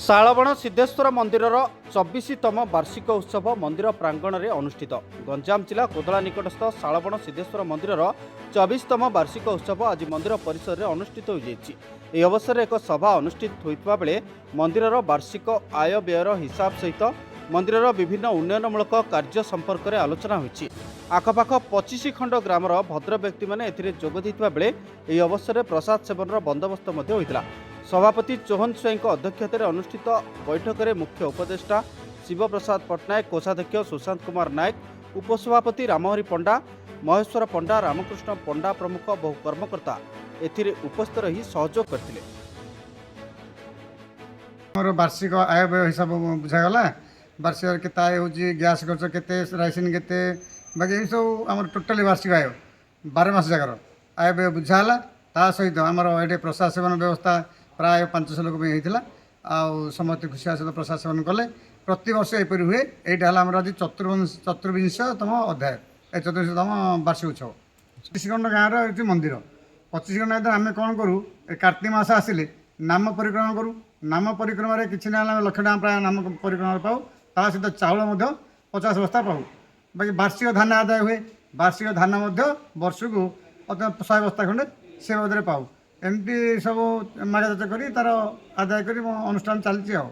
ଶାଳବଣ ସିଦ୍ଧେଶ୍ୱର ମନ୍ଦିରର 24ତମ ବାର୍ଷିକ ଉତ୍ସବ ମନ୍ଦିର ପ୍ରାଙ୍ଗଣରେ ଅନୁଷ୍ଠିତ। ଗଞ୍ଜାମ ଜିଲ୍ଲା କୋଦଳା ନିକଟସ୍ଥ ଶାଳବଣ ସିଦ୍ଧେଶ୍ୱର ମନ୍ଦିରର 24ତମ ବାର୍ଷିକ ଉତ୍ସବ ଆଜି ମନ୍ଦିର ପରିସରରେ ଅନୁଷ୍ଠିତ ହୋଇଯାଇଛି। ଏହି ଅବସରରେ ଏକ ସଭା ଅନୁଷ୍ଠିତ ହୋଇଥିବା ବେଳେ ମନ୍ଦିରର ବାର୍ଷିକ ଆୟ ବ୍ୟୟର ହିସାବ ସହିତ ମନ୍ଦିରର ବିଭିନ୍ନ ଉନ୍ନୟନମୂଳକ କାର୍ଯ୍ୟ ସମ୍ପର୍କରେ ଆଲୋଚନା ହୋଇଛି। ଆଖପାଖ 25 ଖଣ୍ଡ ଗ୍ରାମର ଭଦ୍ର ବ୍ୟକ୍ତିମାନେ ଏଥିରେ ଯୋଗ ଦେଇଥିବା ବେଳେ ଏହି ଅବସରରେ ପ୍ରସାଦ ସେବନର ବନ୍ଦୋବସ୍ତ ମଧ୍ୟ ହୋଇଥିଲା। ସଭାପତି ଚୋହନ ସ୍ୱାଇଁଙ୍କ ଅଧ୍ୟକ୍ଷତାରେ ଅନୁଷ୍ଠିତ ବୈଠକରେ ମୁଖ୍ୟ ଉପଦେଷ୍ଟା ଶିବପ୍ରସାଦ ପଟ୍ଟନାୟକ, କୋଷାଧ୍ୟକ୍ଷ ସୁଶାନ୍ତ କୁମାର ନାୟକ, ଉପସଭାପତି ରାମହରି ପଣ୍ଡା, ମହେଶ୍ୱର ପଣ୍ଡା, ରାମକୃଷ୍ଣ ପଣ୍ଡା ପ୍ରମୁଖ ବହୁ କର୍ମକର୍ତ୍ତା ଏଥିରେ ଉପସ୍ଥିତ ରହି ସହଯୋଗ କରିଥିଲେ। ଆମର ବାର୍ଷିକ ଆୟ ବ୍ୟୟ ହିସାବ ବୁଝାଗଲା। ବାର୍ଷିକରେ କେତେ ଆୟ ହେଉଛି, ଗ୍ୟାସ୍ ଖର୍ଚ୍ଚ କେତେ, ରାଇସିନ୍ କେତେ, ବାକି ଏସବୁ ଆମର ଟୋଟାଲି ବାର୍ଷିକ ଆୟ 12 ମାସ ଯାକର ଆୟ ବ୍ୟୟ ବୁଝା ହେଲା। ତା ସହିତ ଆମର ଏଠି ପ୍ରସାଦ ସେବନ ବ୍ୟବସ୍ଥା ପ୍ରାୟ 500 ଲୋକ ପାଇଁ ହେଇଥିଲା ଆଉ ସମସ୍ତେ ଖୁସି ସହିତ ପ୍ରସାଦ ସେବନ କଲେ। ପ୍ରତିବର୍ଷ ଏପରି ହୁଏ। ଏଇଟା ହେଲା ଆମର ଆଜି ଚତୁର୍ବିଂଶତମ ଅଧ୍ୟାୟ, ଏ ଚତୁର୍ବିଂଶତମ ବାର୍ଷିକ ଉତ୍ସବ। 25 ଖଣ୍ଡ ଗାଁର ଏଠି ମନ୍ଦିର। 25 ଖଣ୍ଡ ଭିତରେ ଆମେ କ'ଣ କରୁ, ଏ କାର୍ତ୍ତିକ ମାସ ଆସିଲେ ନାମ ପରିକ୍ରମା କରୁ। ନାମ ପରିକ୍ରମାରେ କିଛି ନହେଲେ ଆମେ ଲକ୍ଷ ଟଙ୍କା ପ୍ରାୟ ନାମ ପରିକ୍ରମାରେ ପାଉ। ତା ସହିତ ଚାଉଳ ମଧ୍ୟ 50 ବସ୍ତା ପାଉ। ବାକି ବାର୍ଷିକ ଧାନ ଆଦାୟ ହୁଏ। ବାର୍ଷିକ ଧାନ ମଧ୍ୟ ବର୍ଷକୁ 100 ବସ୍ତା ଖଣ୍ଡେ ସେ ବାବଦରେ ପାଉ। ଏମିତି ସବୁ ମାଗାଯାଚ କରି ତାର ଆଦାୟ କରି ମୋ ଅନୁଷ୍ଠାନ ଚାଲିଛି ଆଉ।